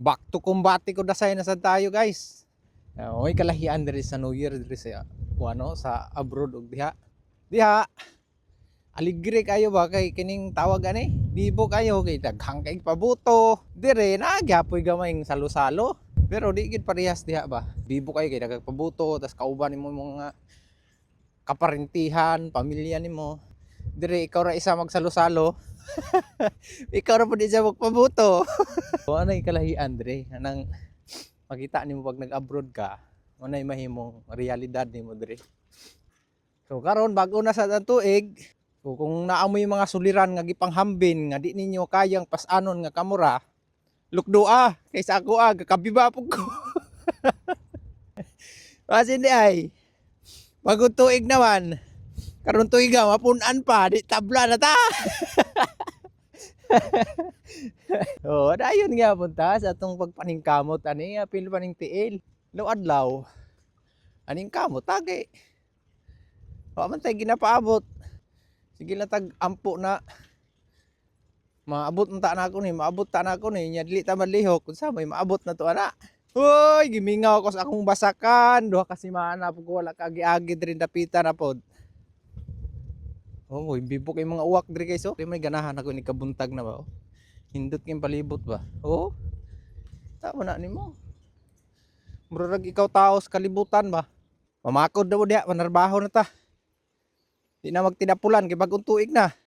Back to kumbate ko dasay na sad tayo, guys. Oy, kalahian diri sa New Year diri sa ano, sa abroad ug diha. Diha aligre kayo ba kay kining tawag ani? Bibo kayo kay daghang kay pabuto. Dire na gyapoy gamay salo-salo. Pero di gid parehas diha ba. Bibo kayo kay daghang pabuto, tas kauban nimo mga kaparentihan, pamilya nimo. Dire ikaw ra isa magsalo-salo. Ikaw ra pud isa magpabuto. Ano kalahian dire anang makita nimo pag nag-abroad ka, unay mahimong realidad nimo dire. So karon bago na sa tuig, so kung naamoy mga suliran nga gipanghambin nga di ninyo kayang pasanon nga kamura, lukdoa kaysa ako ah, gakabiba pug ko. Basin di ay. Bagong tuig naman. Karon tuig ah, mapun-an pa, di tabla na ta. Oh, dayon nga punta sa atong pagpaningkamot ani apil paning tiil. Lo adlaw. Aning kamot tage. Wa man tay ginapaabot. Sige lang tag ampo na maabot na ta na ako ni, maabot ta na ako ni, nya dili ta malihok unsa may maabot na to ana. Hoy, gimingaw ko sa akong basakan, 2 ka semana pud ko wala kaagi-agi diri dapitan na pod. Oh, bibo kay mga uwak diri, guys, oh. Di may ganahan ako ni kabuntag na ba, oh. Hindot kay palibot ba. Oh. Tama na nimo. Murag ikaw tao sa kalibutan ba. Mamakod na mo diha, manarbaho na ta. Di na magtinapulan kay bagong tuig na.